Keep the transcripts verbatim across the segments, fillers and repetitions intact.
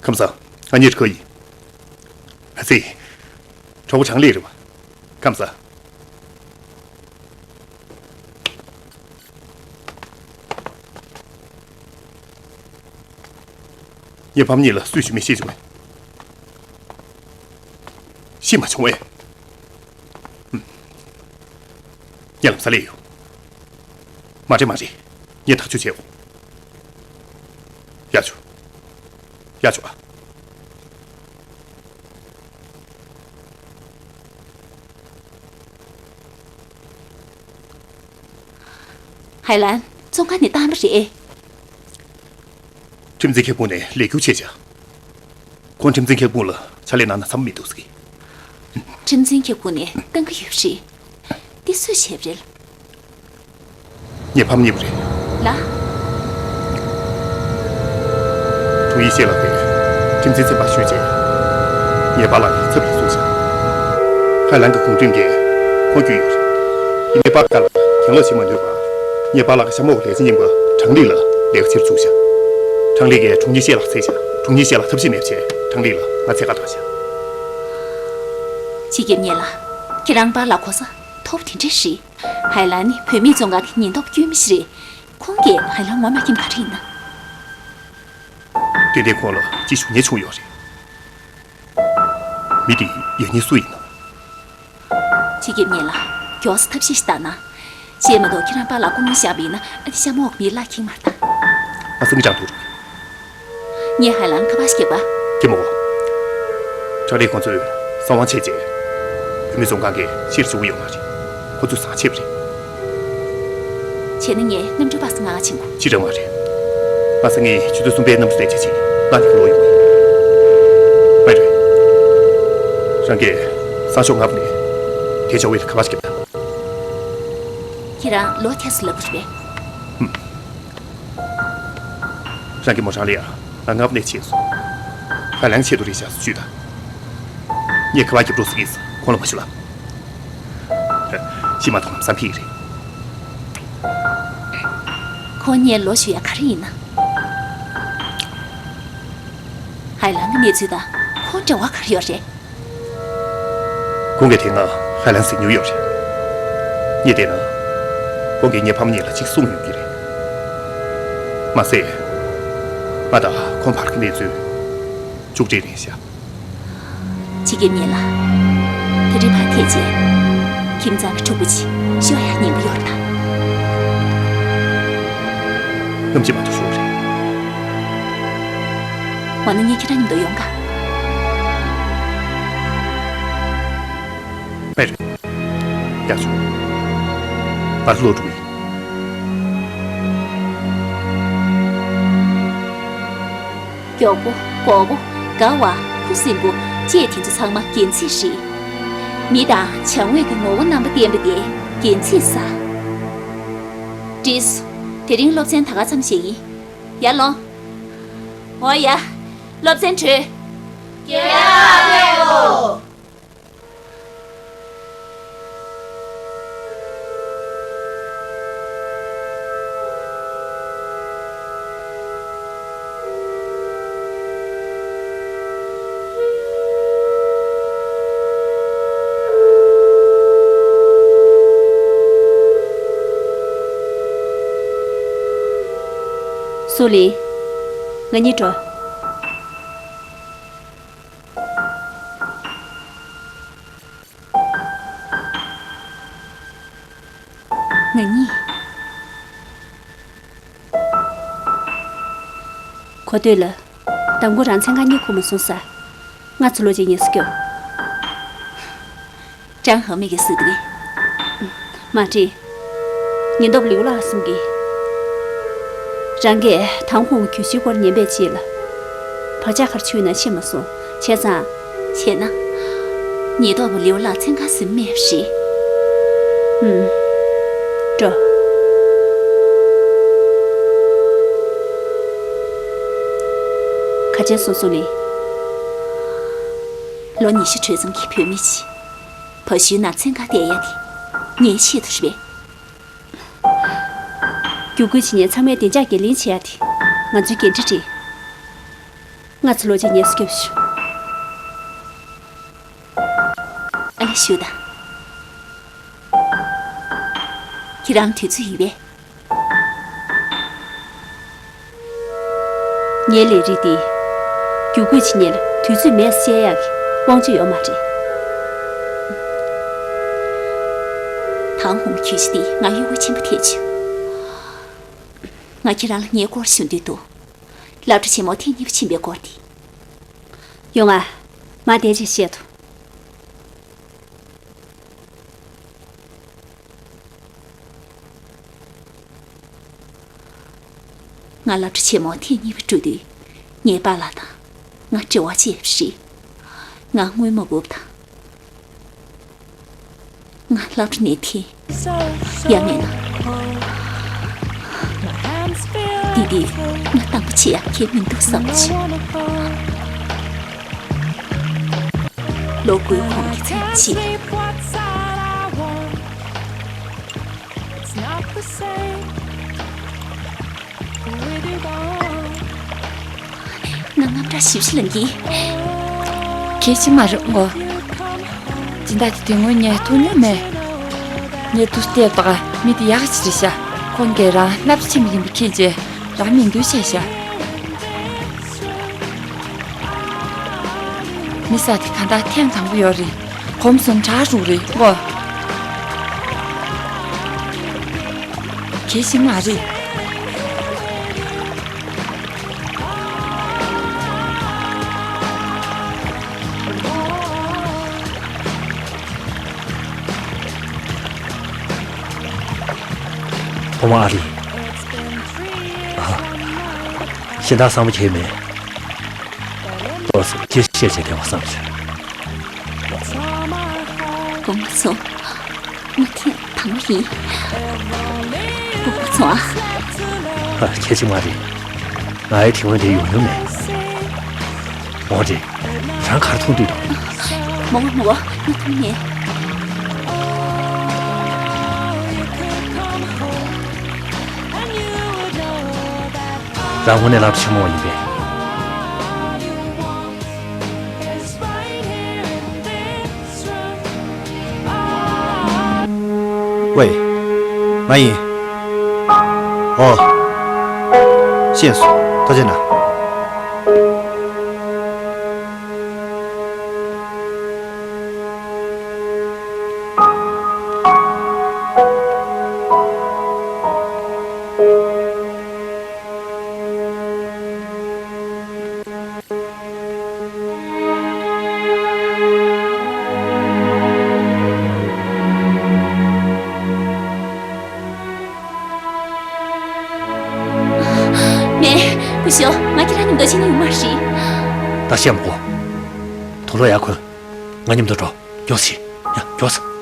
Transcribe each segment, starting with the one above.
ཁམས་བཟང་། ང་གཉིས་ཀྱི་ཁ་ཡིན། ཨ་ཙི། གྲོགས་པོ་ཁྲང་ལི་རེད་པ། ཁམས་བཟང་། ངའི་ཕམ་གཉིས་ལ་སུས་ཞུ་མིན་ཤེས་བྱུང་ངས། ཤེས་མ་བྱུང་ངས། ངས་ལམ་སང་སླེབས་ཡོང་། མ་རེད་མ་རེད། ངས་ཐག་གཅོད་བྱེད་འོ། ཡར་ཆོག་ཡར་ཆོག་ཨ། ཧའེ་ལན། བཙོན་ཁང་ནས་བཏང་བ་རེད། ཁྲིམས་འཛིན་ཁྱབ་ཁོངས་ནས་ལས་འཁྱུར་བྱས་བཞག་ཁོང་ཁྲིམས་འཛིན་ཁྱབ་ཁོངས་ལ་ཕྱག་ལས་གནང་ན་འཚམས་མི་འདུག་ཟེར་གི། ཁྲིམས་འཛིན་ཁྱབ་ཁོངས་ནས་བཏང་གི་ཡོད་པ་རེད། འདི་སུས་བྱས་པ་རེད། ངའི་ཕམ་གཉིས་པོ་རེད། ལགས། དྲུང་ཡིག་ཤེས་ལགས་ཀྱིས་ཁྲིམས་འཛིན་ཚན་པར་ཞུས་རྗེས། ངའི་པཱ་ལགས་ཀྱི་ཚབ་ལ་བཙུགས་ཤག་ཧའེ་ལན་གྱི་གུང་ཁྲན་གྱིས་ཁོང་བསྐྱོན་ཡོད་རེད། ཡིན་ནའི་པཱ་ལགས་གྱིས་ལོག་བྱེད་མ་ནུས་པར། ངའི་པཱ་ལགས་ཀྱི་ཞྭ་མོ་བའི་ལས་བྱེད་རྙིང་པ་ཁྲང་ལི་ལ་ལས་ཀ་བྱེད་བཅུག་ཤག་ཁྲང་ལི་གིས་དྲུང་ཡིག་ཤེས་ལགས་འཚོལ་ཤག་དྲུང་ཡིག་ཤེས་ལགས་ཐབས་ཤེས་མེད་པ་བྱས་ཁྲང་ལི་ལ་ང་འཚོལ་ག་བཏང་ཤག་སྤྱི་ཁྱབ་ཉེ་ལགས། ཁྱེད་རང་པཱ་ལགས་གོ་ས་མཐོ་པོ་དེ་འདྲ་རེད། ཧའེ་ལན་ནི་བོད་མིའི་བཙོན་ཁང་གི་ཉེན་རྟོག་དཀྱུས་མ་ཞིག་རེད། ཁོང་གིས་ཧའེ་ལན་ངོ་མ་མཁྱེན་ག་རེ་ཡིན་ན། ཏན་ཏན་ཁོང་ལ་ཅི་ཞུ་སྙིང་བྱུང་ཡོད་རེད། མི་དེ་ཡང་སྙིང་སུ་ཡིན་ནམ། སྤྱི་ཁྱབ་ཉེ་ལགས། མགྱོགས་སེ་ཐབས་ཤེས་ཤིག་བཏང་ན། བྱས་མ་གཏོགས་ཁྱེད་རང་པཱ་ལགས་སྐུ་ངལ་བཞག་པ་ཡིན་ན་ཨ་ནི་ཤྭ་མོ་བའི་མི་ལ་ལྷག་གི་མ་རེད་ད། ང་སང་གི་ཀྲང་ཐུག་རུ། ངས་ཧའེ་ལན་ཁ་པར་ཞིག་བརྒྱབ་པ། ཀྱེ་མོ། ཀྲང་ལི་ཁོང་ཚོས་གསང་བ་བྱས་རྗེས། བོད་མི་བཙོན་ཁང་གི་ཕྱིར་བཅུག་གི་ཡོད་མ་རེད། ཁོ་ཚོས་ཟ་ཆད་པ་རེད། བྱས་ན་ངས་གནམ་གྲུ་པ་སེ་ང་ང་ཕྱིན་དགོས། ཅི་རང་བ་རེད། ང་སང་ཉིན་ཆུ་ཚོད་གསུམ་པའི་གནམ་གྲུ་དེ་ཆེད་ཆེད་ང་ནི་ལོག་ཡོང་གི་ཡིན། ཝེ་རེད། རང་གིས་སང་ཞོགས་ང་བ་ནས་དེ་ཆོག་ཝེ་ལ་ཁ་པར་ཞིག་བརྒྱབ་དང་། ཁྱེད་རང་ལོ་ཐེ་སུ་ལབ་དགོས་རེད་པས། ཧུམ། རང་གི་མོ་ཧྲང་ལི་ཡ་ང་ང་བ་ནས་ཆེད་སོང་། ཧ་ལང་ཆེད་དུ་རེད་བཞག་སུ་བཅུད་དང་། ངས་ཁ་པར་རྒྱབ་འགྲོ་ཟེར་གྱིས། ཁོང་ལ་མ་ཞུ་ལ། ཤི་མ་ཐོང་ལམ་སང་ཕི་ཡི་རེད། ཁོང་ངས་ལོ་ཞུ་ཡ་ག་རེ་ཡིན་ན། ཧའེ་ལང་གི་གནས་ཚུལ་དང་ཁོང་འབྲེལ་བ་ག་རེ་ཡོད་རེད། ཁོང་གིས་དེ་སྔ་ཧའེ་ལང་ཟིན་མྱོང་ཡོད་རེད། ངས་བལྟས་ན། ཁོང་གིས་ངའི་ཕ་མ་གཉིས་ལ་གཅིག་གསུངས་ཡོད་ཀྱི་རེད། མ་ཟད། ང་དང་ཁོང་བར་གྱི་གནས་ཚུལ་མཇུག་སྒྲིལ་རེད་ཤག་སྤྱི་ཁྱབ་ཉེ་ལགས། དེ་རིང་ཕར་ཐེག་རྗེས། ཁྱིམ་ཚང་གི་ཕྲུ་གུ་ཅིག་ཤོར་ཡག་ཉེན་ཁ་ཡོད་རེད་ད། སྔོན་ཆད་མ་གཏོགས་ཤོར་རེད། འོ་ན་ངས་ཁྱེད་རང་མཉམ་དུ་ཡོང་ག། ཕེབས་རོགས། ཡག་བྱུང་། ང་ཚོ་ལོག་འགྲོ་གི་ཡིན། མགྱོགས་པོ། མགོ་བོ། དགའ་བ། ཁུ་སིམ་པོ། ཅེས་དེ་ཚོ་ཚང་མ་རྒྱན་ཚིག་རེད། མི་དང་བྱ་དངོས་ཀྱི་ངོ་བོ་རྣམ་པ་བསྟན་པ་དེ་རྒྱན་ཚིག་ཟེར། འགྲིག་སོང་། དེ་རིང་སློབ་ཚན་ད་ག་ཙམ་བྱས་ཡིན། ཡར་ལོངས། འོ་ཡ། སློབ་ཚན་གྲོལ། རྒན་ལགས་ཕེབས་འོ། སུ་ལིན། ང་གཉིས་འགྲོ། ང་གཉིས། གོ་ཐོས་ལ། དང་པོ་རང་མཚན་གང་རྙེད་ཁུག་མ་སོང་ས། ང་ཚོ་ལོ་གཅིག་ཉལ་ས་སྐྱོ། ཀྲང་ཧེ་མིག་གིས་ཟེར་འདུག་མ་དྲིས། ཉེན་རྟོག་ལིའུ་ལགས་གསུམ་གྱིས། རང་གིས་དང་ཧོང་གི་གྱོད་གཞིའི་སྐོར་ཉན་པའི་རྗེས་ལ། བག་ཆགས་ག་རེ་བྱུང་ཡོད་ན་ཤེས་མ་སོང་། བྱས་ཙང་། བྱས་ན། ཉེན་རྟོག་པ་ལིའུ་ལགས་མཚན་གང་ཟིན་མེད་པ་རེད། ཨུམ། འགྲོ། ག་བྱས་སོང་སུ་ལིན། ལོ་ཉི་ཤུ་གྲོལ་ཙམ་གྱི་བུད་མེད་ཅིག་བ་ཤུའི་ནང་མཚན་གང་བསྡད་ཡ་དེ་ངའི་ཆེད་དུ་རེད་པས། བརྒྱུད་སྐུལ་བྱེད་མཁན་ཚང་མའི་བདེ་འཇགས་འགན་ལེན་བྱེད་ཡ་དེ་ང་ཚོའི་འགན་འཁྲི་རེད། ང་ཚོ་ལོ་ཆེན་ཉེས་སུ་སྐྱོབ་ཤོག་ཨ་ལེ་ཞུ་དང་། ཁྱེད་རང་དུས་ཚོད་ཡོད་པས། ངའི་ལས་རིགས་འདི་རྒྱུག་འགོད་བྱེད་མཁན་ལ་དུས་ཚོད་མེད་ཟེར་ཡག་གི་དབང་ཆ་ཡོད་མ་རེད། དང་ཧོང་གྱོད་གཞི་འདི་ང་གཡོ་འགུལ་ཆེན་པོ་ཐེབས་བྱུང་། ང་ཁྱེད་རང་ལ་ངའི་སྐོར་ཞུ་འདོད་འདུག་སློབ་གྲྭ་ཆེན་མོ་ཐེངས་གཉིས་པ་ཕྱིན་པའི་སྐོར་དེ། ཡོང་ང་། མ་བསྡད་ཅིག་བཤད་དོ། ང་སློབ་གྲྭ་ཆེན་མོ་ཐེངས་གཉིས་པ་འགྲོ་དུས། ངའི་པཱ་ལགས་དང་ང་འབྲེལ་བ་བྱས་པ་རེད། ང་སྔོན་མ་འབུབ་དང་། ང་སློབ་གྲྭ་ནས་འཐེན། ཡང་མིན་ན། འདི་དུས་ང་དང་པོ་བྱེད་ཡག་གི་མི་འདུག་བསམ་བྱུང་། ལོ་དགུའི་གོང་གི་མཚན་ཕྱིས། ང་དངངས་སྐྲག་ཞེ་པོ་ཅིག་ལངས་ཀྱི། གལ་ཆེ་མ་རེད་ངོ་། སྦྱིན་བདག་དེ་དེ་སྔོན་ངས་ཐུག་མྱོང་མེད། ངས་དུས་བལྟས་པ་མི་དེ་ཡག་ཅིག་རེད་ཤག་ཁོང་གིས་རང་སློབ་གྲྭ་ཆེན་མོ་ཡིན་པ་མཁྱེན་རྗེས་རང་མིང་འདོན་བྱས་ཤག་མི་ས་དེ་གང་ལྟར་ཐེངས་དང་པོ་ཡོད་རེད། གོམས་སོང་དྲག་རུག་རེད་ངོ་། གལ་ཆེ་མ་རེད། ཐོག་མ་ཨ་ལི། ཨ། གཞན་དག་བསམ་བློ་འཁྱེར་མེད། ཏོག་ཙམ་ཁྱེད་བཤད་བྱས་བསྡད་པ་བསམ་བྱུང་། དགོངས་པ་མ་ཚོམས། ང་ཐེངས་དང་པོ་ཡིན། དགོངས་པ་མ་ཚོམས་ཨ། ཨ། ཁྱད་ཅིག་མ་རེད། ང་ཡི་དེ་སྔོན་དེ་ཡོང་མྱོང་མེད། འོ་རེད། རང་ག་རེ་མཐོང་འདོད་འདུག་མོ་མོ་མོ། ང་མཐོང་མེད། རང་དངོས་གནས་སློབ་གྲྭ་ཆེན་མོ་བ་ཡིན་པས། ཝེ། ང་ཡིན། ཨོ། ཤེས་སོང་། ཐུགས་རྗེ་གནང་། མེད། སྐུ་ཞབས། ང་ཁྱེད་རང་མཉམ་དུ་ཕྱིན་ན་ཡོང་མ་རེད། ད་བཤད་མི་དགོས། དུག་ལོག་ཡར་འཁོན། ང་མཉམ་དུ་འགྲོ། མགྱོགས་ཤིག་ཡ། མགྱོགས།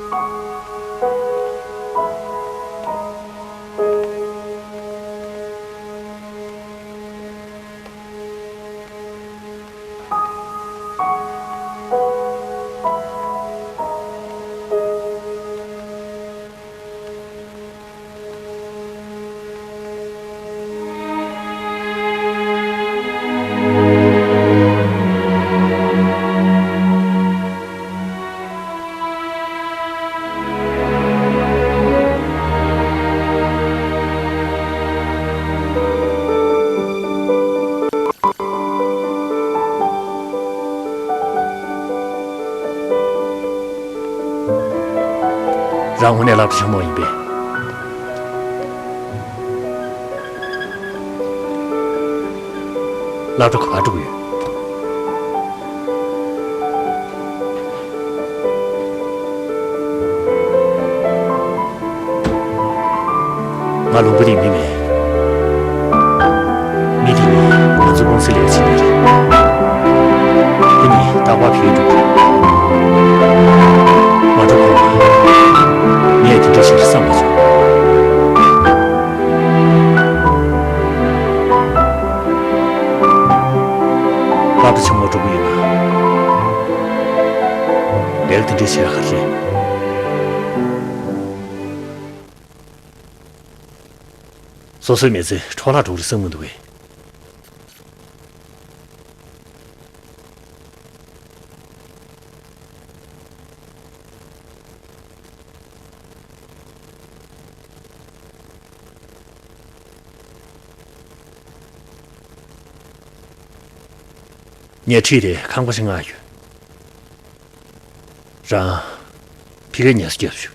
རང་དངོས་གནས་སློབ་གྲྭ་ཆེན་མོ་ཡིན་པས། སློབ་གྲྭ་ག་པར་འགྲོ་གི་ཡོད། ང་ལུང་པ་རིང་མི་མེད། མི་དེ་ནི་ང་ཚོ་ཀུང་སི་ལས་བྱེད་པ་རེད། ཁོ་གཉིས་རྟག་པར་བལ་ཡུལ་འགྲོ་གི་རེད། མ་འགྲོ་གོང་ལ་ངས་དེ་འདྲ་ཞིག་བསམ་མ་བྱུང་། སློབ་གྲྭ་ཆེན་མོ་འགྲོ་གི་ཡོད་ན། ལས་ཀ་དེ་འདྲ་བྱེད་ཡག་ག་རེད། སོ་སོའི་མི་ཚེ་འཕྲོ་བརླག་འགྲོ་གི་རེད་བསམ་གྱི་འདུག་གས། ངས་ཁྲིད་དེ་ཁང་པ་ཞིག་མངགས་ཡོད། རང་ཕ་གིར་ངལ་གསོ་རྒྱབ་ཤོག།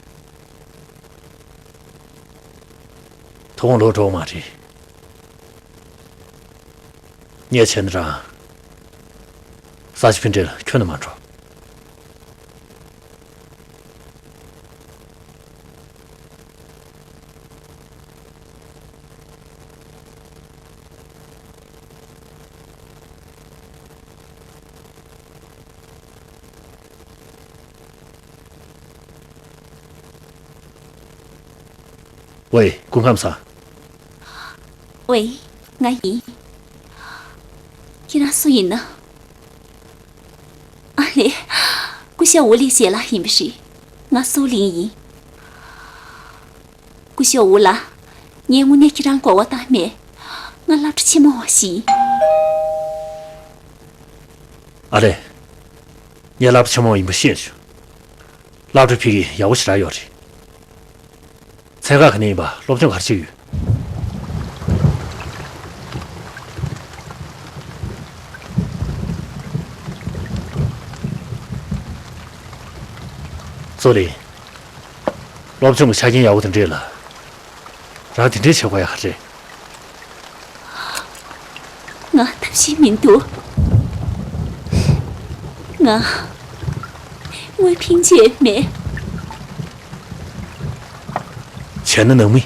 དོ་དགོང་ལོག་འགྲོ་མ་རེད། ངས་བྱས་ན་རང་ས་ཆ་ཕུ་འདྲེ་ལ་ཁྱོན་ནས་མ་འགྲོ། ཝེ། སྐུ་ཁམས་བཟང་། ཝེ། ང་ཡིན། ཁྱེད་རང་སུ་ཡིན་ན། ཨ་ལེ། སྐུ་ཞབས་ཝུ་ལི་ཞལ་ལག་ཡིན་པ་རེད། ང་སུའུ་ལིང་ཡིན། སྐུ་ཞབས་ཝུ་ལགས། ངས་དངོས་གནས་ཁྱེད་རང་གོ་བ་བཏང་མེད། ང་སློབ་གྲྭ་ཆེན་མོ་བ་ཞིག་ཡིན། ཨ་ལེ། ངས་སློབ་གྲྭ་ཆེན་མོ་ཡིན་པ་ཤེས་བྱུང་། སློབ་གྲྭ་ཕ་གི་ཡག་པོ་ཞེ་དྲག་ཡོད་རེད། ཚན་ཁག་ག་ནས་ཡིན་པ། སློབ་སྦྱོང་ག་རེ་བྱེད་ཡོད། ཙོ་ལི། སློབ་སྦྱོང་གི་ཆ་རྐྱེན་ཡག་པོ་དེ་འདྲས་ལ། རང་དེ་འདྲས་བྱེད་དགོས་ཡག་ག་རེད། ང་ཐབས་ཤེས་མི་འདུག། ང་དངུལ་ཕིང་བྱས་མེད། བྱས་ན་ནང་མི།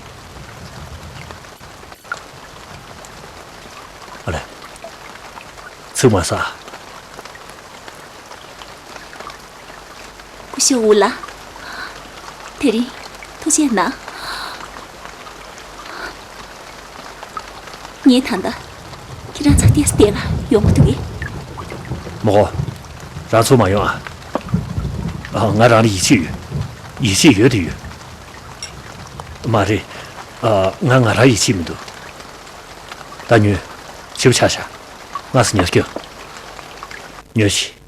ཨ་ལེ། ཚིག་མ་ཟ། སྐུ་ཞབས་ཝུ་ལགས། དེ་རིང་ཐུགས་རྗེ་གནང་། ངས་ད་ལྟ་ཁྱེད་རང་ཚོ་ཏོག་ཙམ་བསྡད་ག་ཡོང་གི་འདུག་གས། མོ་གོ། རང་ཚུར་མ་ཡོང་ཨ། ཨ། ང་རང་ལ་ཡིད་ཆེས་ཡོད། ཡིད་ཆེས་ཡོད་དེ་ཡོད། མ་རེད། ཨ། ང་ང་རང་ཡིད་ཆེས་མི་འདུག། ད་ཉོན། ཕྱི་པོ་ཆགས་ཤག། སྔ་ས་ཉལ་སྐྱོད། ཉོན་ཞིག།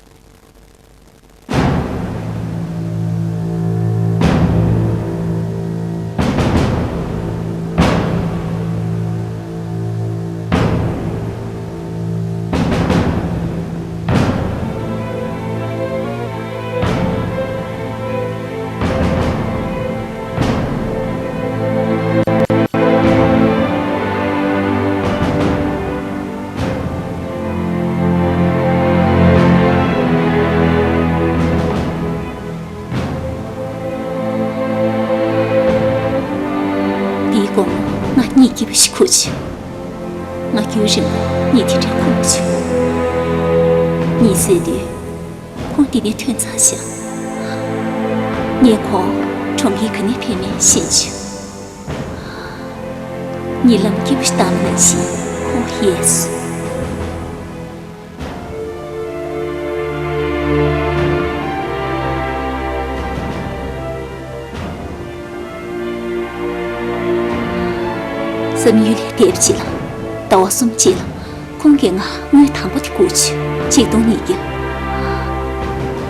དེའི་གོང་ང་གཉིད་སྐྱིད་པོ་ཞིག་ཁུག་བྱུང་། ང་རྒྱུན་རིང་པོ་གཉིད་དེ་འདྲའི་ཁུག་མ་བྱུང་། གཉིད་སད་དུས། ཁོང་འདི་ནས་ཐོན་ཚར་ཤག། ངས་ཁོང་གྲོང་ཁྱེར་ག་ནས་ཕེབས་མིན་ཤེས་བྱུང་། གཉིད་ལམ་སྐྱིད་པོ་ཞིག་བཏང་བ་ནང་བཞིན་ཁོང་ཡལ་སོང་། བསམ་ཡུལ་ལས་འདས་པ་ཅིག་ལ། ཟླ་བ་གསུམ་རྗེས་ལ་ཁོང་གིས་ང་དངུལ་དང་པོ་དེ་བསྐུར་བྱུང་། གཅིག་སྟོང་ཉིས་བརྒྱ།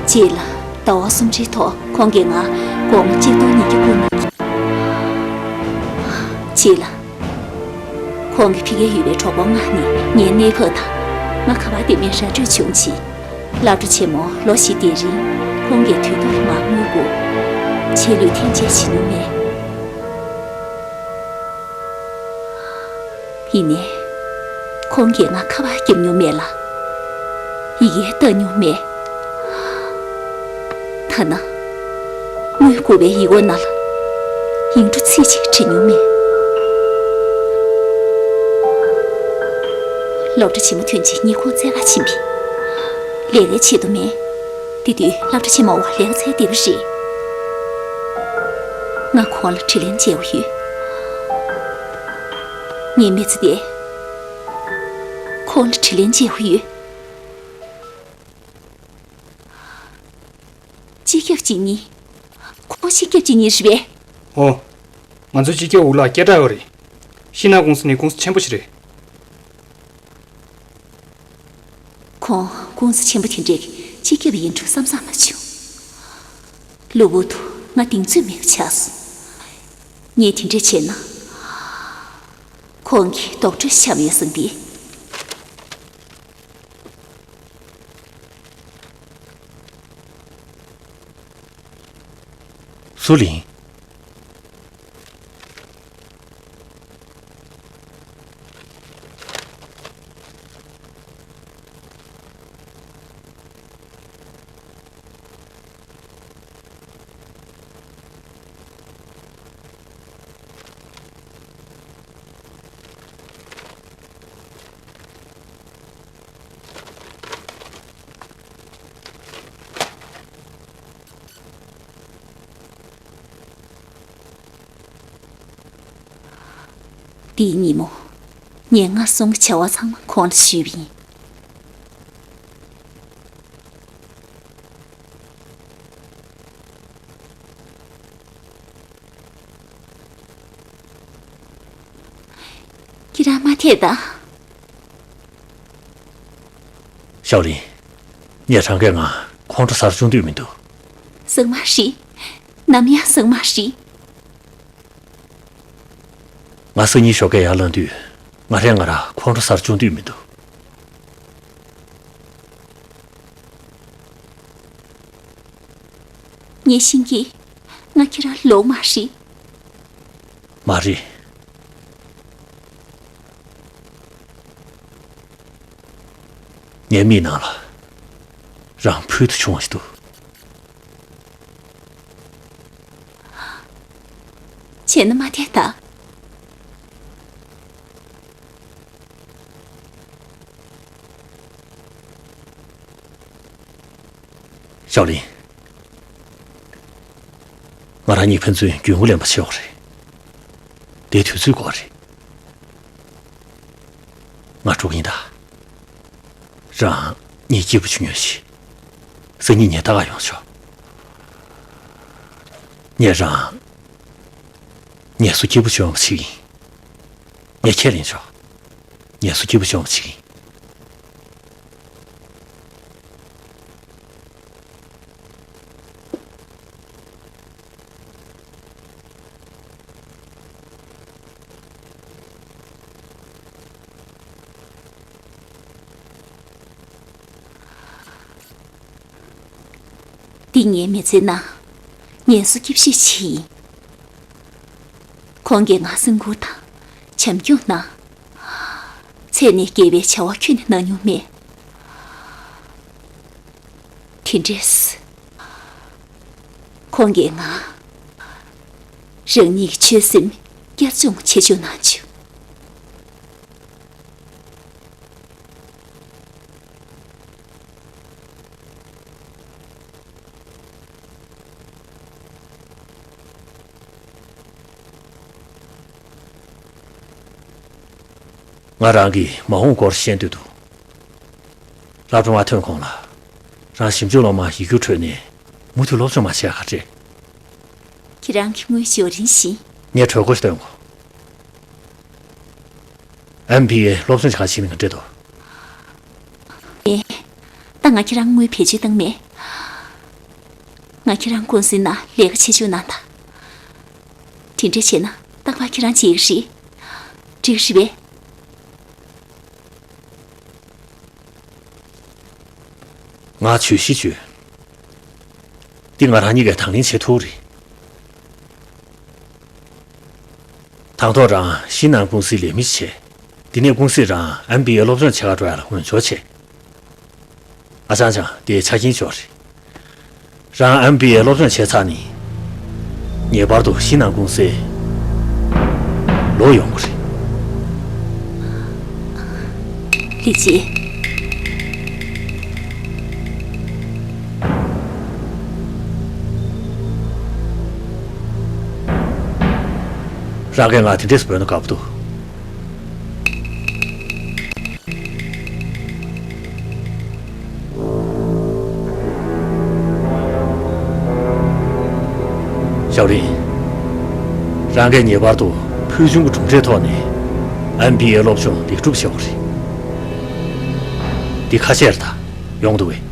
རྗེས་ལ་ཟླ་བ་གསུམ་རེའི་ཐོག་ཁོང་གིས་ང་སྒོར་མོ་གཅིག་སྟོང་ཉིས་བརྒྱ་བསྐུར་གནང་། རྗེས་ལ་ཁོང་གིས་ཕ་གིར་ཡོད་པའི་གྲོགས་པོ་མངགས་ནས་ངའི་གནས་བབ་དང་། ང་ག་པར་བསྡད་མིན་ར་སྤྲོད་བྱུང་རྗེས། སློབ་གྲྭ་ཆེན་མོ་ལོ་བཞི་བསྡད་རིང་ཁོང་གིས་དུས་ཐོག་ལ་མར་དངུལ་བསྐུར། རྗེས་ལུས་ཐེངས་གཅིག་བྱེད་མྱོང་མེད། ཡིན་ནའི། ཁོང་གིས་ང་ཁ་པར་བརྒྱབ་མྱོང་མེད་ལ། ཡི་གེ་བཏང་མྱོང་མེད། ཐ་ན། དངུལ་བསྐུར་བའི་ཡིག་འོག་ནང་ལ། ཡིག་འབྲུ་ཚིག་གཅིག་བྲིས་མྱོང་མེད། སློབ་གྲྭ་ཆེན་མོ་ཐོན་རྗེས་ཉིན་གུང་འཚོལ་ག་ཕྱིན་པས། ལས་ཀའི་ཆེད་དུ་མིན། དེ་དུས་སློབ་གྲྭ་ཆེན་མོ་བ་ལས་ཀ་འཚོལ་བསྡད་པ་རེད། ང་ཁོང་ལ་དྲིན་ལན་འཇལ་དགོས་ཡོད། ངའི་མི་ཚེ་འདི་ཁོང་ལ་དྲིན་ལན་འཇལ་དགོས་ཡོད། སྤྱི་ཁྱབ་གཅིག་གཉིས། ཁོང་སྤྱི་ཁྱབ་གཅིག་གཉིས་རེད་པས། ཨོ། ང་ཚོའི་སྤྱི་ཁྱབ་འུ་ལག་སྐད་གྲགས་ཡོད་རེད། ཤིན་ཧྭ་ཀུང་སི་ནི་ཀུང་སི་ཆེན་པོ་ཞིག་རེད། ཁོང་ཀུང་སི་ཆེན་པོ་དེ་འདྲའི་སྤྱི་ཁྱབ་ཡིན་འགྲོ་བསམ་བསམ་མ་བྱུང་། གློ་བུར་དུ་ང་གདེང་ཚོད་མེད་པ་ཆགས་སོང་། ངས་དེ་འདྲ་བྱས་ན། ཁོང་གིས་རྡོག་བྲོས་བཤམས་ཡོད་བསམ་པས། སུ་ལིན། དེའི་ཉིན་མོ། ངས་ང་སོང་གི་བྱ་བ་ཚང་མ་ཁོང་ལ་ཞུས་པ་ཡིན། ཁྱེད་རང་མ་ཐད་ད། ཞའོ་ལིན། ངས་རང་གིས་ང་ཁོང་ཁྲོ་ཟ་རུ་བཅུག་འདོད་མི་འདུག། གསང་བ་རེད། ནམ་ཡང་གསང་བ་རེད། ང་སང་ཉིན་ཞོགས་ཀས་ཡར་ལངས་དུས་ང་རང་ང་རང་ཁོང་ཁྲོ་ཟ་རུ་བཅུག་འདོད་མི་འདུག། ངས་ཤེས་ཀྱི། ང་ཁྱེད་རང་ལོག་མ་རེད། མ་རེད། ངའི་མིག་ནང་ལ་རང་ཕུལ་དུ་བྱུང་བ་ཞིག་འདུག། བྱས་ན་མ་བསྡད་ད། ཞའོ་ལིན། ང་རང་གཉིས་ཕན་ཚུན་རྒྱུས་མངའ་ལེན་པ་བྱེད་དགོས་རེད། དེའི་དུས་ཚོད་འགོར་རེད། ང་འགྲོ་གི་ཡིན་ད། རང་ངས་སྐྱིད་པོ་བྱུང་ཡོད་ཤི། སང་ཉིན་ངས་ད་ག་ཡོང་ཆོག། ངས་རང་ངལ་གསོ་སྐྱིད་པོ་བྱུང་བ་ཞིག་ཡིན། ངས་ཁས་ལེན་ཆོག། ངལ་གསོ་སྐྱིད་པོ་བྱུང་བ་ཞིག་ཡིན། འདི་ངའི་མི་ཚེ་ནང་ངལ་གསོ་སྐྱིད་ཤོས་ཤིག་ཡིན། ཁོང་གིས་ང་སེམས་ཁུར་དང་བྱམས་སྐྱོང་གནང་། ཚེ་ནས་རྒས་པའི་བྱ་བ་ཁྱོན་ནས་གནང་མྱོང་མེད། དེ་འདྲས། ཁོང་གིས་ང་རང་ཉིད་ཀྱི་ཆོད་སེམས་བསྐྱར་སྦྱོང་བྱེད་བཅུག་གནང་བྱུང་། ང་རང་གིས་མ་འོངས་སྐོར་བཤད་འདོད་འདུག། སློབ་གྲྭ་མ་ཐོན་གོང་ལ། རང་ཞིབ་འཇུག་སློབ་མ་ཡིག་རྒྱུགས་འཕྲོད་ནས་མུ་མཐུད་སློབ་སྦྱོང་མ་བྱས་ག་རེད། ཁྱེད་རང་གི་དངུལ་ཞོར་རིན་བཞིན། ངས་གྲོས་འགོ་ཞིག་བཏོན་གོ། ཨེམ་བི་ཨེ་སློབ་སྦྱོང་བྱེད་ག་ཕྱིན་ནས་ག་འདྲ་འདུག། ཨེ། ད་ང་ཁྱེད་རང་དངུལ་བེད་སྤྱོད་བཏང་མེད། ང་ཁྱེད་རང་ཀུང་སི་ནང་ལས་ཀ་བྱེད་བཅུག་གནང་དང་། དེ་འདྲ་བྱས་ན་རྟག་པར་ཁྱེད་རང་བྱེད་ཀྱི་རེད། འགྲིག་རེད་པས། ང་བརྗོད་གཞི་བརྗོད། འདི་ང་རང་གཉིས་ཀས་དང་ལེན་བྱེད་ཐུབ་རེད། དང་ཐོག་རང་ཤིན་ནན་ཀུང་སིའི་ལས་མི་ཞིག་བྱེད། དེ་ནས་ཀུང་སིས་རང་ཨེམ་བི་ཨེ་སློབ་སྦྱོང་བྱེད་ག་འགྲོ་ཡ་ལ་འོས་སྦྱོར་བྱེད། ཨ་ཅང་ཅང་དེ་ཆ་རྐྱེན་ཅིག་རེད། རང་ཨེམ་བི་ཨེ་སློབ་སྦྱོང་བྱས་ཚར་ནས། ངེས་པར་དུ་ཤིན་ནན་ཀུང་སིར་ལོག་ཡོང་དགོས་རེད། ལི་ཅི། རང་གིས་ང་དེ་འདྲས་སུ་འབོད་ན་དགའ་པོ་འདུག། ཞའོ་ལིན། རང་གིས་ངེས་པར་དུ་ཕུལ་བྱུང་གི་གྲུབ་འབྲས་ཐོག་ནས་ཨེམ་བི་ཨེ་སློབ་སྦྱོང་ལེགས་གྲུབ་བྱེད་དགོས་རེད། འདི་ཁ་ཤས་རེད་ད། ཡོང་འདུག་བས།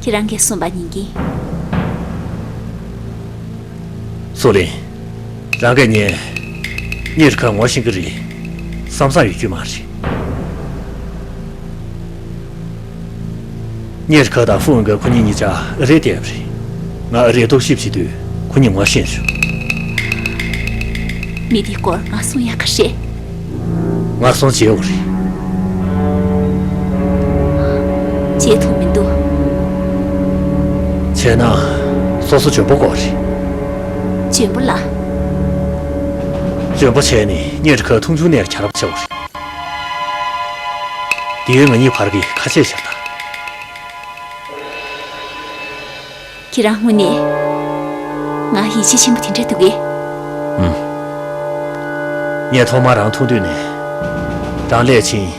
ཁྱེད་རང་གིས་གསུངས་པ་ཉན་གྱིན། སུ་ལིན། རང་གིས་ངས་གཉེར་ཁ་ངོ་ཤེས་ཀྱི་རེད་བསམ་བསམ་ཡོད་རྒྱུ་མ་རེད། གཉེར་ཁ་དང་ཧྥུ་ཝུན་ག་ཁོ་གཉིས་གཉིས་ཆ་ཨ་རིར་བསྡད་པ་རེད། ང་ཨ་རིར་རྟོག་ཞིབ་བྱེད་དུས། ཁོ་ཉིད་ང་ཤེས་བྱུང་། མི་དེའི་སྐོར་ང་གསུང་ཡག་ག་རེད། ང་གསུང་བྱེད་འོ་རེད། བྱེད་ཐུབ་མི་འདུག་བྱས་ན་སོ་སོ་འཇོན་པོ་དགོས་རེད། འཇོན་པོ་ལ། འཇོན་པོ་བྱས་ནས་ཉེ་དྲི་ཁ་མཐོང་ཆུང་ནས་གྱར་བ་བྱེད་འོ་རེད། དེ་ཡོད་ང་གཉིས་བར་གྱི་ཁ་ཆད་ཤར་ད། ཁྱེད་རང་དངོས་གནས་ང་ཡིད་ཆེས་ཆེན་པོ་དེ་འདྲ་འདུག་གས། ཨུམ། ངས་ཐོག་མར་རང་མཐོང་དུས་ནས་རང་སླད་ཕྱིན།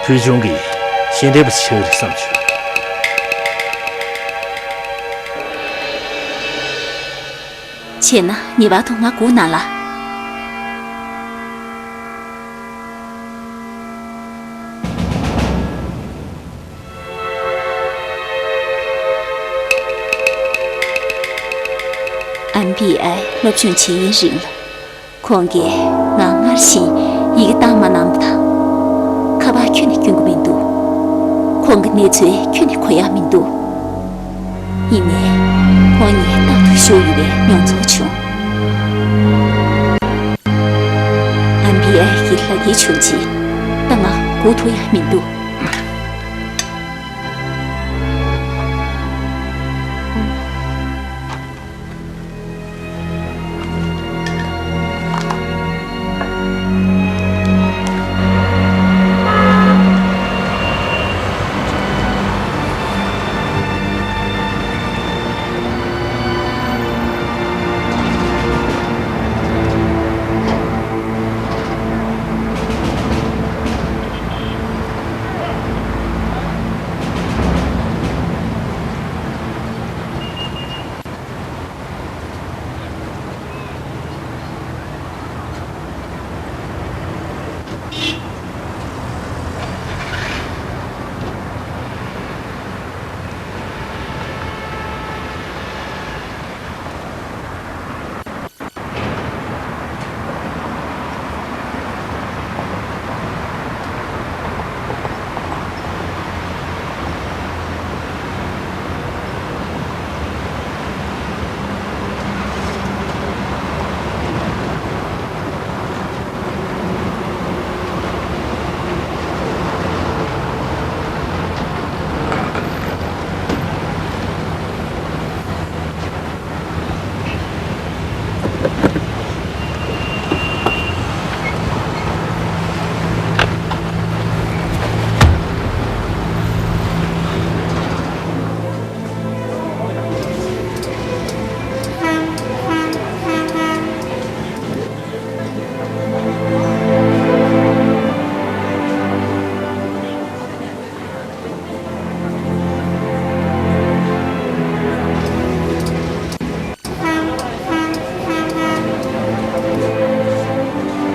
ཕུལ་བྱུང་གི་ཤེས་ལྡན་པ་ཞིག་རེད་བསམ་བྱུང་། བྱས་ན་ངེས་པར་དུ་ང་སྒུག་གནང་ལ། ཨེམ་བི་ཨའི་སློབ་སྦྱོང་བྱེད་ཡུན་རིང་ལ། ཁོང་གིས་ང་སྔར་བཞིན་ཡི་གེ་བཏང་མ་གནང་བ་དང་། ཁ་པར་ཁྱོན་ནས་སྐྱོན་གྱི་མི་འདུག་ཁོང་གི་གནས་ཚུལ་ཁྱོན་ནས་གོ་ཡག་མི་འདུག་ཡིན་ནའི་ཁོང་ཉིད་རྟག་ཏུ་བཞུགས་ཡོད་པའི་མྱོང་ཚོར་བྱུང་། ཨེམ་བི་ཨའི་གི་ལག་འཁྱེར་བྱུང་རྗེས་ད་ང་སྒུག་ཐུབ་ཡག་མི་འདུག་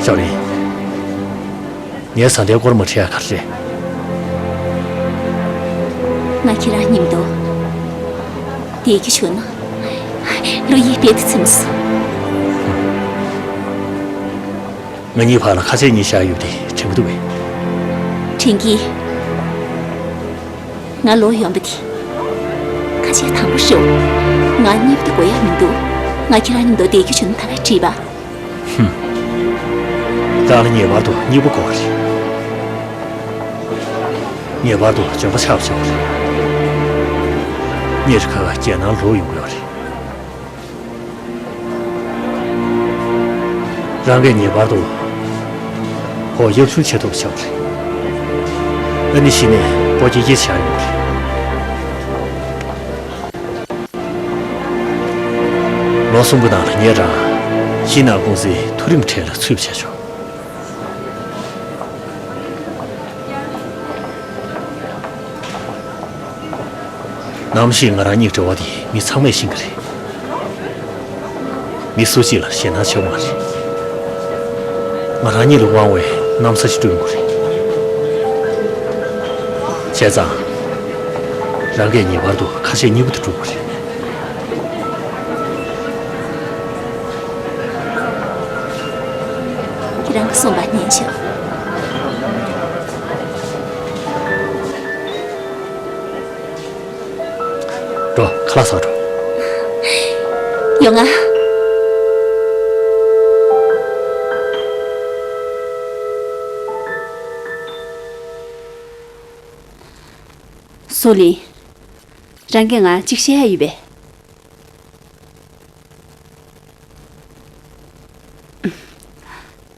ཞའོ་ལིན། ངའི་བཟའ་ཟླའི་སྐོར་མ་དྲིས་ཡག་ག་རེ་རེད། ང་ཁྱེད་རང་མཉམ་དུ་བསྡད་རྒྱུ་བྱུང་ན་བློ་ཡིད་རྦད་དེ་ཚིམ་སོང་། ང་གཉིས་བར་ལ་ཁ་ཆད་གཉིས་བཞག་ཡོད་དེ་དྲན་གྱི་འདུག་གས། དྲན་གྱི། ང་ལོ་ཡོན་པ་དེ། ཁ་ཆད་དང་པོ་ཤོག་ང་གཉིས་པ་དེ་དགོས་ཡག་མི་འདུག་ང་ཁྱེད་རང་མཉམ་དུ་བསྡད་རྒྱུ་བྱུང་ན་ད་ག་འགྲིག་པ། ཧུམ། རང་ལ་ངེས་པར་དུ་གཉིས་པོ་དགོས་པ་རེད། ངེས་པར་དུ་འཇོན་པོ་ཆགས་པ་བྱེད་དགོས་རེད། ཉེ་དྲི་ཁ་རྒྱལ་ནང་ལོག་ཡོང་དགོས་རེད། རང་གིས་ངེས་པར་དུ་ཁོ་ཡབ་ཆུང་བྱེད་ཐུབ་པ་བྱེད་དགོས་རེད། ཨ་ནི་གཞི་ནས་སྤོ་སྐྱེལ་སྐྱེལ་བྱ་ཡོང་གི་རེད། ལོ་གསུམ་གྱི་ནང་ལ་ངས་རང་ཤིན་ནག་ཀུང་སིའི་མཐོ་རིམ་གྲས་ལ་ཚུད་པ་བྱས་ཆོག་ནམ་ཞིག་ང་རང་གཉིས་འབྲེལ་བ་དེ་མི་ཚང་མས་ཤེས་ཀྱི་རེད། མི་སུ་གཅིག་ལ་ཞེད་སྣང་བྱེད་དགོས་མ་རེད། ང་རང་གཉིས་ལ་དབང་བའི་གནམ་ས་ཞིག་བསྐྲུན་དགོས་རེད། བྱས་ཙང་། རང་གིས་ངེས་པར་དུ་ཁ་ཆད་གཉིས་པོ་དེ་སྒྲུབ་དགོས་རེད། ཁྱེད་རང་གིས་གསུངས་པ་ཉན་ཆོག་འགྲོ། ཁ་ལག་ཟ་འགྲོ། ང་། སུ་ལིན། རང་གིས་ང་གཅིག་བཤད་ཡ་ཡོད་པས།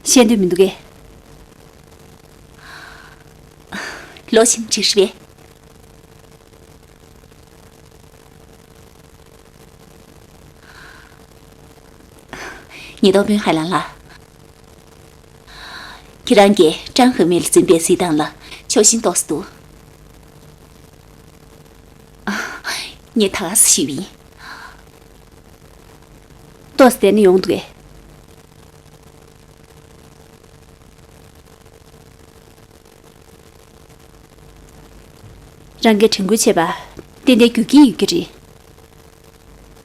བཤད་འདོད་མི་འདུག་གས། ལོ་ཆེན་གཅིག་རེད་པས། ཉེན་རྟོག་དཔོན་ཧའེ་ལང་ལགས། ཁྱེད་རང་གིས་ཀྲང་ཧེ་མེ་ལ་འཛིན་པའི་གཟིགས་སྟངས་ལ་ཕྱོགས་ཞེན་ཏོག་ཙམ་འདུག། ངས་ད་ག་སེ་ཞུས་པ་ཡིན། ཏོག་ཙམ་བསྡད་ན་ཡོང་འདུག་གས། རང་གིས་དྲན་སྐུལ་བྱས་པ་ཏན་ཏན་རྒྱུ་རྐྱེན་ཡོད་ཀྱི་རེད།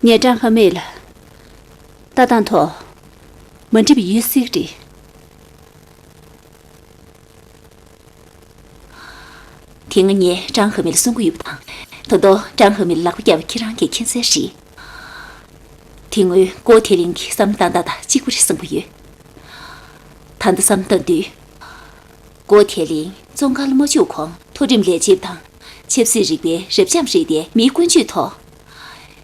ངས་ཀྲང་ཧེ་མེ་ལ་ལྟ་སྟངས་ཐོག་མ་འགྲིག་པ་ཡོད་སྲིད་ཀྱི་རེད། དེ་སྔ་ངས་ཀྲང་ཧེ་མེ་ལ་གསུང་གི་ཡོད་པ་དང་། ད་དུང་ཀྲང་ཧེ་མེ་ལ་ལག་པ་བརྒྱབ་པ་ཁྱེད་རང་གིས་མཁྱེན་གསལ་རེད། དེ་སྔོན་ཀོ་ཐེ་ལིང་གི་བསམ་བློ་བཏང་སྟངས་དང་གཅིག་པ་རེད་བསམ་གྱི་ཡོད། ད་ལྟ་བསམ་བཏང་དུས། ཀོ་ཐེ་ལིང་བཙོན་ཁང་ལ་མ་བཅུག་གོང་མཐོ་རིམ་ལས་བྱེད་དང་ཆབ་སྲིད་རིག་པའི་རབ་འབྱམས་རེད་དེ། མིའི་ཀུན་སྤྱོད་ཐོག་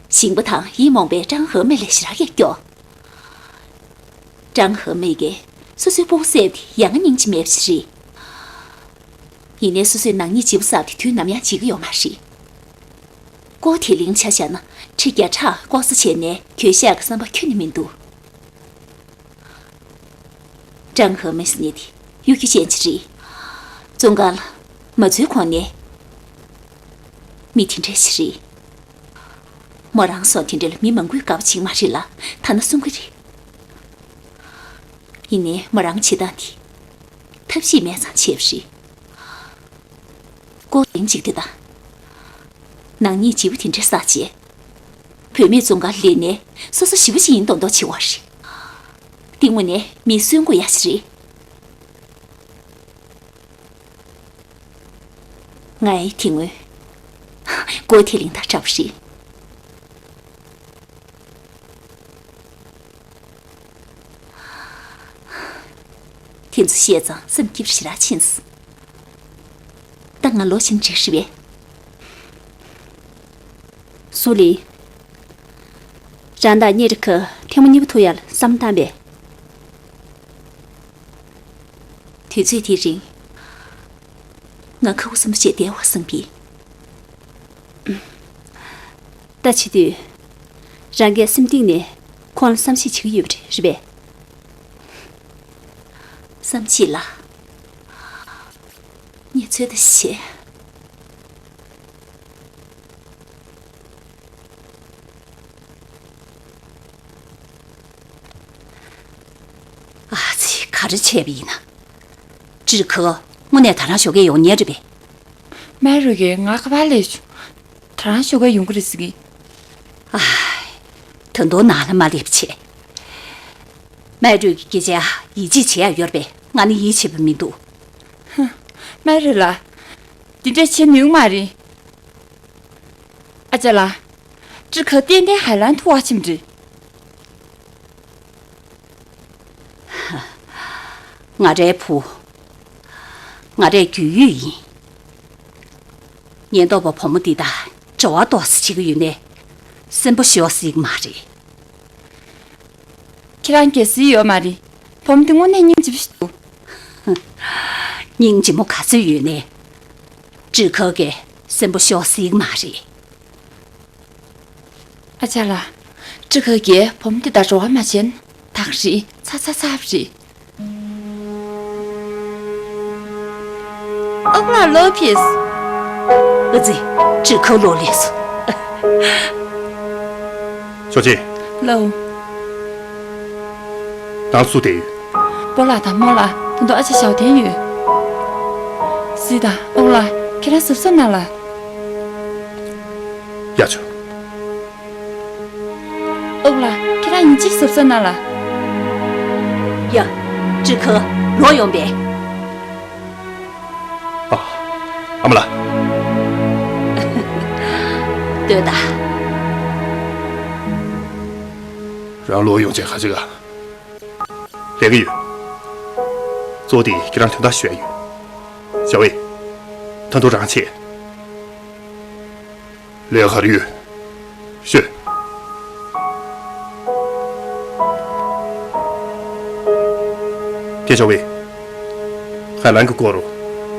ཞིང་པ་དང་ཡིད་རྨོངས་པའི་ཀྲང་ཧེ་མེ་ལས་ཞེ་དྲག་གི་སྐྱོ། ཀྲང་ཧེ་མེ་གིས་སོ་སོའི་སྤུ་གུ་བསད་པ་དེ་ཡ་ང་སྙིང་རྗེ་མེད་པ་ཞིག་རེད། ཡིན་ནའི་སོ་སོས་ནག་ཉེས་ལྗིད་པོ་བསགས་པ་དེ་དུས་ནམ་ཡང་བརྗེད་ཀྱི་ཡོད་མ་རེད། ཀོ་ཐེ་ལིང་ཆ་བཞག་ན་ཁྲི་བརྒྱ་ཕྲག་ལྐོག་ཟ་བྱས་ནའི་གྱོད་བཤགས་ཀྱི་བསམ་པ་ཁྱོན་ནས་མི་འདུག། ཀྲང་ཧེ་མེ་ཟེར་མཁན་དེ་གཡོ་སྒྱུ་ཅན་ཅིག་རེད། བཙོན་ཁང་ལ་མ་འཛུལ་གོང་ནས་མི་དེ་འདྲ་ཞིག་རེད། མོ་རང་སོགས་དེ་འདྲ་ལ་མི་མང་པོས་དགའ་པོ་བྱེད་ཀྱི་མ་རེད་ལ། ཐ་ན་གསུང་གི་རེད། ཡིན་ནའི་མོ་རང་བྱེད་སྟངས་དེ་ཐབས་ཤེས་མེད་ཙང་བྱས་པ་རེད། ཀོ་ཐེ་ལིང་གཅིག་དེ་དང་། ནག་ཉེས་ལྗིད་པོ་དེ་འདྲ་བསགས་རྗེས། བུད་མེད་བཙོན་ཁང་སླེབས་ནས་སོ་སོ་ཞེ་པོ་ཅིག་ཡིན་མདོག་མདོག་བྱེད་པ་རེད། དེ་དངོས་གནས་མིས་གསོན་དགོས་ཡ་ཞིག་རེད། ང་ཡི་དེ་སྔོན་ཀོ་ཐེ་ལིང་དང་འདྲ་པོ་རེད། དེ་ཚོ་བཤད་ཙང་སེམས་སྐྱིད་པོ་ཞེ་དྲག་ཕྱིན་སོང་། ད་ང་ལོག་ཕྱིན་འགྲིག་རེད་པས། སུ་ལིན། རང་དང་གཉེན་སྒྲིག་གི་ཐེངས་མ་གཉིས་པ་ཐུག་ཡ་ལ་བསམ་བློ་བཏང་པས། དུས་ཚོད་དེའི་རིང་། ང་ཁ་ཁུ་སིམ་པོ་བྱས་བསྡད་པ་བསམ་གྱིས། ད་བྱེད་དུས། རང་གིས་སེམས་གཏིང་ནས་ཁོང་ལ་བསམ་ཤེས་བྱེད་ཀྱི་ཡོད་པ་རེད་པས། བསམ་ཤེས་ལ། ངས་ཚོད་ལྟ་བྱེད། ཨ་ཙི། ག་རེ་བྱས་པ་ཡིན་ན། ཀྲི་ཁོ་དངོས་གནས་ད་རང་ཞོགས་ཀས་ཡོང་མཁན་རེད་པས། མེ་རུ་གིས་ང་ག་པར་སླེབས་བྱུང་། ད་རང་ཞོགས་ཀས་ཡོང་གི་རེད་ཟེར་གི། ཨ། ད་དུང་ནང་ལ་མ་སླེབས་བྱས། མེ་རུ་གི་སྐད་ཆ་ཡིད་ཆེས་བྱེད་ཡ་ཡོད་རེད་པས། ང་ནི་ཡིད་ཆེས་པ་མི་འདུག། ཧུམ། མེ་རུ་ལགས། འདི་འདྲ་བྱེད་ནུས་མ་རེད། ཨ་ཅག་ལགས། ཀྲི་ཁོ་ཏན་ཏན་ཧའེ་ལན་ཐུག་པ་ཆེན་པོ་རེད། ང་རའི་བུ། ང་རའི་རྒྱུས་ཡོད་ཡིན། ཉེན་རྟོག་པ་བུ་མོ་འདི་དང་འབྲེལ་བ་ཏོག་ཙམ་བྱེད་ཀྱི་ཡོད་ནའི། སེམས་པ་ཤོར་སྲིད་ཀྱི་མ་རེད། ཁྱེད་རང་གིས་གཟིགས་ཡོད་མ་རེད། བུ་མོ་འདི་དངོས་གནས་སྙིང་རྗེ་པོ་ཞིག་འདུག། སྙིང་རྗེ་མོ་ག་ཚོད་ཡོད་ནའི། ཀྲི་ཁོ་གིས་སེམས་པ་ཤོར་སྲིད་ཀྱི་མ་རེད། ཨ་ཅག་ལགས། ཀྲི་ཁོ་གིས་བུ་མོ་འདི་དང་འབྲེལ་བ་མ་བྱས་ན་ད་ག་རེད། ཚར་ཚར་ཚར་བ་རེད། ཨོ་ལགས་ལོག་ཕེབས། ཨ་ཙི། ཀྲི་ཁོ་ལོག་སླེབས་སོང་། ཅོ་ཅེ། ལགས་འོང་། ནང་སུ་བསྡད་ཡོད། སྤོ་ལགས་དང་རྨོ་ལགས་ད་དུང་ཨ་ཅག་ཞའོ་ཐན་ཡོད། གཟིགས་དང་ཨོ་ལགས། ཁྱེད་རང་གཟབ་གཟབ་གནང་ལ། ཡ་ཆོ། ཨོ་ལགས། ཁྱེད་རང་ཡིན་གཅིག་གཟབ་གཟབ་གནང་ལ། ཡ། ཀྲི་ཁོ་ལོག་ཡོང་པས། ཨ། ཨ་མ་ལགས། ལྟོས་དང་། རང་ལོག་ཡོང་བྱས་ག་ཅི་ག་ལས་ཀ་ཡོད། གཙོ་བོ་དེ་ཁྱེད་རང་དོན་དག་ཞུ་ཡ་ཡོད། ཞའོ་ཝེ། ད་དུང་རང་ཆེ། ལས་ཀ་ག་རེ་ཡོད། ཤོད། ཏེ་ཞའོ་ཝེ། ཧའེ་ལན་གྱི་སྐོར་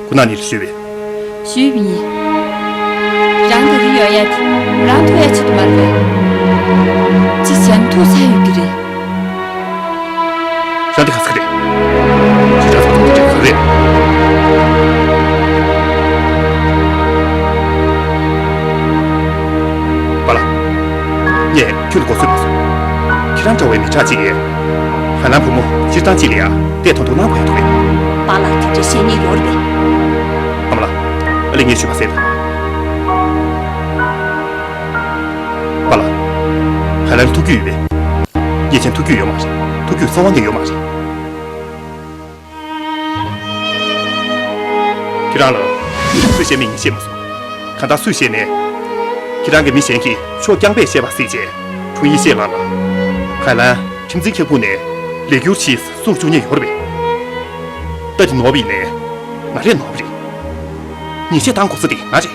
ཁོ་ན་ཉིད་ལ་ཞུས་པས། ཞུས་པ་ཡིན། རང་ད་རེས་ཡོང་ཡ་དེ་རང་ཐུག་ཡ་ཆེད་དུ་མ་རེད། ཅི་བྱས་ན་ཐུག་ས་ཡོད་ཀྱི་རེད། རང་འདི་ག་ཚོད་རེད། ཁྱེད་རང་ཚོ་འདི་ག་རེད། པཱ་ལགས། ངས་ཁྱོད་ལ་གོ་སོན་མ་སོང་། ཁྱེད་རང་འདྲ་བའི་མི་དྲག་ཅིག་ཡས། ཧ་ལམ་བུ་མོ་སྤྱིར་བཏང་ཅིག་ལ་ཡ་བལྟས་མཐོང་མཐོང་གནང་དགོས་ཡ་འདུག་གས། པཱ་ལགས་དེ་འདྲ་བཤད་མཁན་ཡོད་རེད་པས། ཨ་མ་ལགས། ཨ་ལས་ངས་ཞུས་པ་གསན་དང་། པཱ་ལགས། ཧ་ལམ་ཐུག་རྒྱུ་ཡོད་པས། ངས་ཆེན་ཐུག་རྒྱུ་ཡོད་མ་རེད། ཐུག་རྒྱུ་རྩ་བ་ནས་ཡོད་མ་རེད། ཁྱེད་རང་ལ་སུས་བཤད་མིན་ངས་ཤེས་མ་སོང་། གང་ལྟར་སུས་བཤད་ནའི། ཁྱེད་རང་གི་མི་གཞན་གྱིས་ཕྱོགས་རྐྱང་པས་བཤད་པ་གཟིགས་རྗེས་ཁྲུང་ཡི་ཤེས་ལགས་ལ། ཧའེ་ལན་ཁྲིམས་འཛིན་ཁྱབ་ཁོངས་ནས་ལས་སྒྱུར་ཕྱིས་སུ་བཅུག་མཁན་ཡོད་རེད་པས། ད་དེ་ནོར་བ་ཡིན་ནའི་ང་རས་ནོར་བ་རེད། ཉེས་ཆད་བཏང་དགོས་ས་དེ་ང་རེད།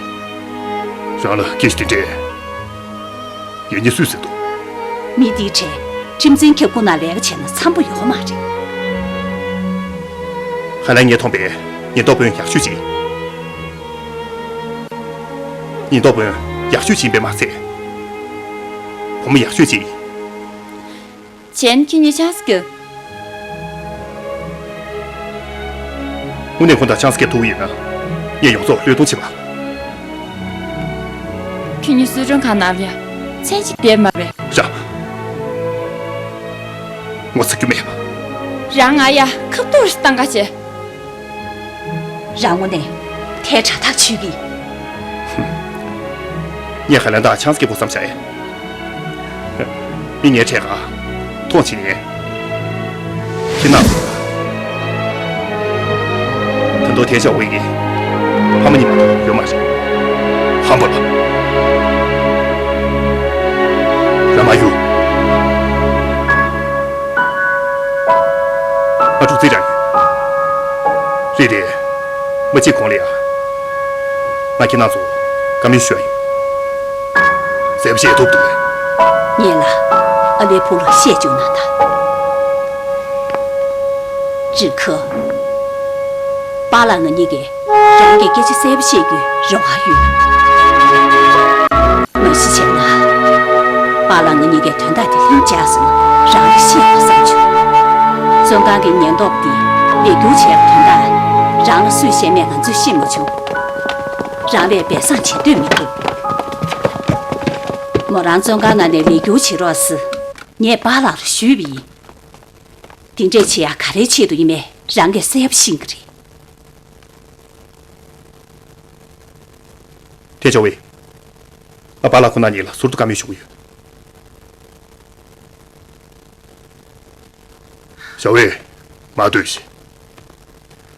རང་ལ་སྐད་ཆ་དེ་འདྲས་ཡོད་མཁན་སུས་ཟེར་འདུག་མི་འདིའི་གྲས་ཁྲིམས་འཛིན་ཁྱབ་ཁོངས་ནང་ལས་ཀ་བྱས་ན་འཚམ་པོ་ཡོད་མ་རེད། ཧ་ལམ་ངས་མཐོང་པའི་ཉེན་རྟོག་དཔོན་ཡག་ཤོས་ཅིག་ཉེན་རྟོག་དཔོན་ཡག་ཤོས་ཅིག་ཡིན་པས་མ་ཚད། བུ་མོ་ཡག་ཤོས་ཅིག་བྱས་ན་ཁྱེད་གཉིས་ཆང་ས་རྒྱབ། དངོས་གནས་ཁོང་དང་ཆང་ས་རྒྱབ་ཐུབ་ཀྱི་ཡོད་ན། ངས་ཡོངས་རྫོགས་བློས་གཏོང་བྱེད་པ། ཁྱེད་གཉིས་གསོལ་མགྲོན་ཁང་ནང་ལ་ཡ་མཚན་གཅིག་བསྡད་མ་རེད། ར། ངོ་ཚ་རྒྱུ་མེད་པ། རང་ང་ཡ་ཁ་ཐུག་རེ་བཏང་ག་བྱེད། རང་ངོ་ནས་ཐལ་དྲགས་ཐག་ཆོད་ཀྱི། ངས་ཧ་ལན་དང་ཆང་ས་རྒྱབ་དགོས་བསམ་བྱས། མི་ངའི་འཕྲད་ཀ་མཐོང་ཆེ་ནས། ཁྱེད་རྣམས་ད་དུང་ཐལ་ཆགས་འོས་ཀྱི་ཕ་མ་གཉིས་མ་གཏོགས་ཡོད་མ་རེད། ཧམ་པ་ལ། ར་མ་ཡུ། ང་འཁྲུག་རྩིས་རག་ཡོད། རེད་དེ། མ་གཅིག་གོང་ལ་ཡ། ང་ཁྱེད་རྣམ་ཚོ་བཀའ་མོལ་ཞུ་ཡ་ཡོད། གསལ་པོ་བཤད་ཐུབ་འདུག་གས། ངེད་ལ་ཨ་ལེ་ཕུ་ལ་བཤད་བཅུག་གནང་དང་། ཅི་ཁ། པཱ་ལགས་ང་གཉིས་ཀས་རང་གི་སྐད་ཆ་གསལ་པོ་བཤད་རྒྱུའི་རེ་བ་ཡོད། མ་གཞི་བྱས་ན། པཱ་ལགས་ང་གཉིས་ཀས་དོན་དག་དེ་ལྷིང་འཇགས་སུ་རང་ལ་བཤད་པར་བསམ་བྱུང་། བཙོན་ཁང་གི་ཉེན་རྟོག་པ་དེ་ལས་སྒྱུར་བྱས་པ་དོན་དག་རང་ལ་སུས་བཤད་མེད་ང་ཚོས་ཤེས་མ་བྱུང་། རང་ལས་སྦས་གསང་བྱེད་འདོད་མི་འདུག་མོ་རང་བཙོན་ཁང་ནང་ནས་ལས་སྒྱུར་བྱེད་རོགས་ཟེར་ངས་པཱ་ལགས་ལ་ཞུས་པ་ཡིན། དེ་འདྲས་བྱེད་ཡག་ག་རེའི་ཆེད་དུ་ཡིན་མེད་རང་གིས་གསལ་པོ་ཤེས་ཀྱི་རེད། ཐལ་ཆགས་འོས། ང་པཱ་ལགས་ཁོ་ན་ཉིད་ལ་ཟུར་དུ་བཀའ་མོལ་ཞུ་གི་ཡོད། ཞའོ་ཝེ། མ་ལྟོས་ཤིག་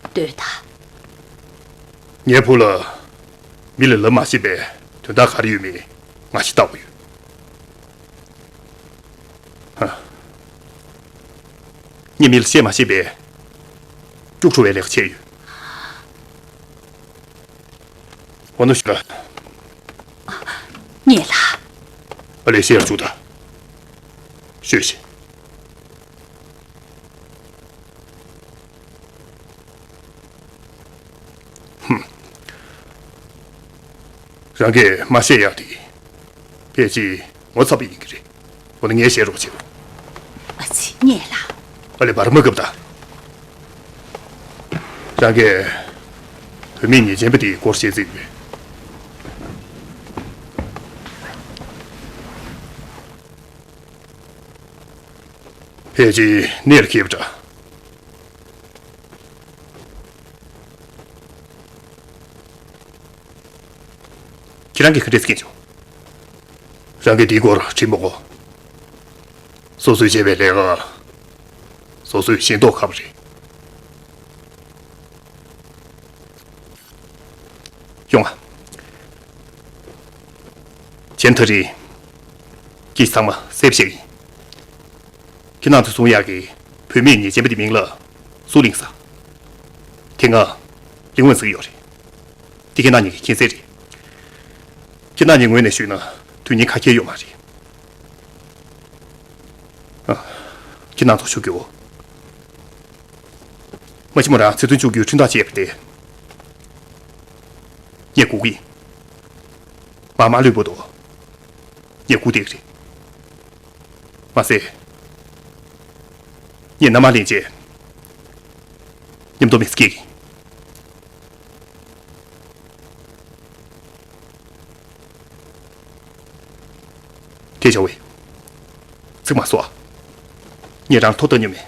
ལྟོས་དང་། ངའི་བུ་ལ་མི་ལ་ལབ་མ་ཤེས་པའི་དོན་དག་ག་རེ་ཡོད་མེད་ང་ཞིག་བལྟ་དགོས་ཡོད། ཧ། ངས་མི་ལ་བཤད་མ་ཤེས་པའི་སྐྱུག་བྲོ་བའི་ལས་ཀ་བྱས་ཡོད། འོ་ན་ཞུ་ལ། ངེད་ལ། ཨ་ལས་བཤད་ཡར་བཅུག་དང་། ཤོད་ཤིག་ཧུམ། རང་གིས་མ་བཤད་ཡག་དེ། ཕལ་ཆེར་ངོ་ཚ་པོ་ཡིན་གྱི་རེད། འོ་ན་ངས་བཤད་རོགས་བྱེད། ཨ་ཙི་ངེད་ལ། ཨ་ལས་བར་མ་སྐབས་དང་། རང་གིས་བུད་མེད་ཉེས་ཅན་པ་དེའི་སྐོར་བཤད་རྩིས་ཡོད། ཕལ་ཆེར་གནད་ལ་འཁེལ་བ་འདྲ། ཁྱེད་རང་གིས་ག་འདྲས་མཁྱེན་བྱུང་། རང་གིས་འདིའི་སྐོར་དྲིས་མི་དགོས། སོ་སོས་བྱས་པའི་ལས་ཀ་སོ་སོས་ཤེས་མདོག་ཁ་པོ་རེད། ཡོང་ང་། གཞན་ཐག་རིང་། ཁྱེད་ཚང་མ་གསལ་པོ་བཤད་ཀྱི་ཡིན། ནང་དུ་སོང་ཡག་གི་བུད་མེད་ཉེས་ཅན་པ་དེ་མིང་ལ་སུ་ལིང་ས། དེ་ང་ལིང་ཝན་ཟེར་གྱི་ཡོད་རེད། དེ་ཁྱེད་རང་གཉིས་ཀྱི་མཁྱེན་གསལ་རེད། ཁྱེད་རང་གཉིས་ངོས་ནས་ཞུས་ན་དོན་སྙིང་ཁ་ཁྱེར་ཡོད་མ་རེད། ཨ། ཁྱེད་རང་ཚོ་ཞུ་རྒྱུ། མ་ཤི་མོ་རང་ཚེ་བཙོན་བཅུག་རྒྱུའི་ཁྲིམས་ཐག་བཅད་པ་དེ། ངས་སྒུག་གི་ཡིན། མ་མ་ལུས་པོ་དོ། ངས་སྒུག་བསྡད་ཀྱི་རེད། མ་ཟད། ངས་མནའ་མ་ལེན་རྗེས། མཉམ་དུ་མི་སྐྱིད་ཀྱི། དེ་བྱ་བའི། ཚིག་མ་གསོ་ཨ། ངས་རང་ཐོབ་ཐང་སྙམ་མེད།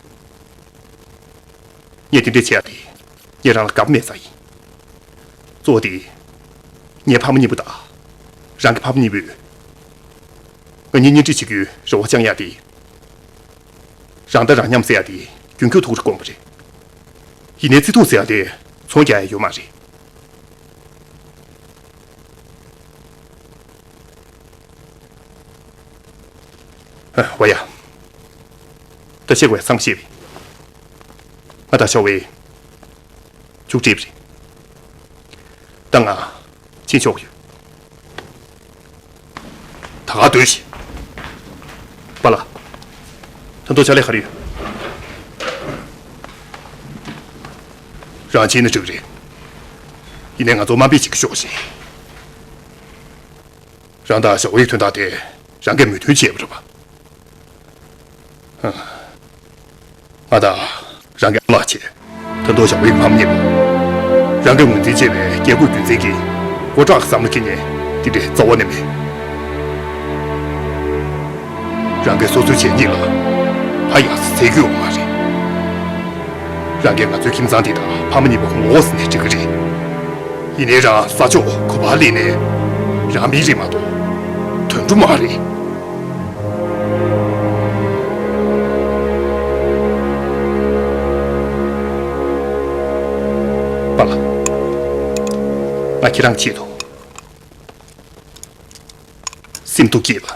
ངས་དེ་འདྲས་བྱེད་ཡ་དེ། ངས་རང་ལ་དགའ་པོ་མེད་ས་ཡིན། གཙོ་བོ་དེ། ངའི་ཕ་མ་གཉིས་པོ་དང་། རང་གི་ཕ་མ་གཉིས་པོས། ང་གཉིས་གཉེན་སྒྲིག་བྱེད་རྒྱུའི་རེ་བ་བཅང་ཡ་དེ། རང་དང་རང་མཉམ་ཟེར་ཡ་དེ་རྒྱུན་སྐྱོང་ཐུབ་རེ་དགོངས་པ་རེད། ཡིན་ནའི་བརྩི་མཐོང་ཟེར་ཡ་དེ་ཚོང་རྒྱག་ཡ་ཡོད་མ་རེད། ཨ། བ་ཡ། ད་ཤེས་དགོས་ཡ་ཚང་མ་ཤེས་པས། ང་དང་ཞའོ་ཝེ། མཇུག་སྒྲིལ་བ་རེད། ད་ང་ཕྱིན་ཆོག་གི་ཡོད། ད་ག་སྡོད་ཤིག་པཱ་ལགས། ད་དུང་ཕྱག་ལས་ག་རེ་ཡོད། རང་ཕྱིན་ན་འགྲིག་གི་རེད། ཡིན་ནའི་ང་ཚོ་དམའ་འབེབས་བྱེད་ཀྱི་ཤོག་ཞེས། རང་དང་ཞའོ་ཝེའི་དོན་དག་དེ་རང་གིས་མོས་མཐུན་བྱས་པ་རེད་པ། ང་དང་རང་གི་ཨ་ལགས་བྱས། ད་དུང་ཞའོ་ཝེའི་ཕ་མ་གཉིས་པོ། རང་གིས་ངོས་འཛིན་བྱས་པའི་རྒྱལ་སྒོའི་རྒྱུ་མཚན་གྱིས་མགོ་སྐྲག་བསམ་བློ་འཁྱེར་མཁན་དེ་འདྲའི་རྩ་བ་ནས་མེད། རང་གིས་སོ་སོའི་བྱས་ཉེས་ལ་ཕར་ཡང་ཟེར་རྒྱུ་ཡོད་མ་རེད། རང་གིས་ང་ཚོའི་ཁྱིམ་ཚང་འདི་དང་ཕ་མ་གཉིས་པོ་ངོ་ཟིན་ནས་འགྲིག་གི་རེད། ཡིན་ནའི་རང་ས་ཕྱོགས་ག་པར་སླེབས་ནའི་རང་མི་རིགས་མ་གཏོགས་དོན་འགྲུབ་མ་རེད། པཱ་ལགས། ང་ཁྱེད་རང་ཆེད་དུ་སེམས་སྡུག་སྐྱེས་པ་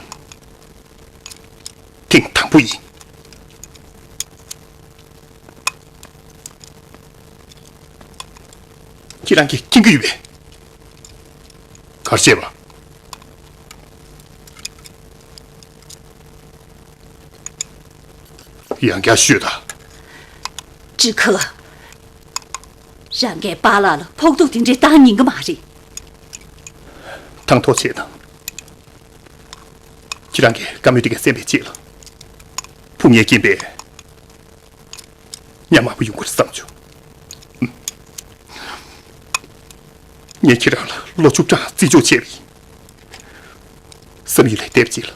ཐེངས་དང་པོ་ཡིན། ཁྱེད་རང་གིས་མཁྱེན་གྱི་ཡོད་པས། ག་རེ་བྱས་པ། ཡང་བསྐྱར་ཤོད་དང་། ཅི་ཁ། རང་གིས་པཱ་ལགས་ལ་ཕོག་ཐུག་དེ་འདྲའི་བཏང་ཉན་གྱི་མ་རེད། ཐང་ཐོག་བྱེད་དང་། ཁྱེད་རང་གིས་བཀའ་མོལ་དེ་ག་གསན་པའི་རྗེས་ལ། ཕུགས་ངའི་རྐྱེན་པས། ཉམས་དམའ་པོ་ཡོང་གི་རེད་བསམ་བྱུང་། ངས་ཁྱེད་རང་ལ་ལོ་བཅུ་གྲངས་བརྩི་འཇོག་བྱས་པ་ཡིན། བསམ་ཡུལ་ལས་འདས་པ་ཅིག་ལ།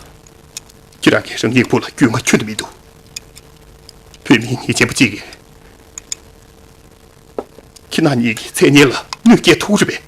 ཁྱེད་རང་གིས་རང་ཉིད་བུ་ལ་རྒྱུས་མངའ་ཁྱོན་ནས་མི་འདུག་བུད་མེད་ཉེས་ཅན་པ་གཅིག་གིས་ཁྱེད་རང་གཉིས་ཀྱི་མཚན་སྙན་ལ་གནོད་སྐྱེལ་ཐུབ་རེད་པས།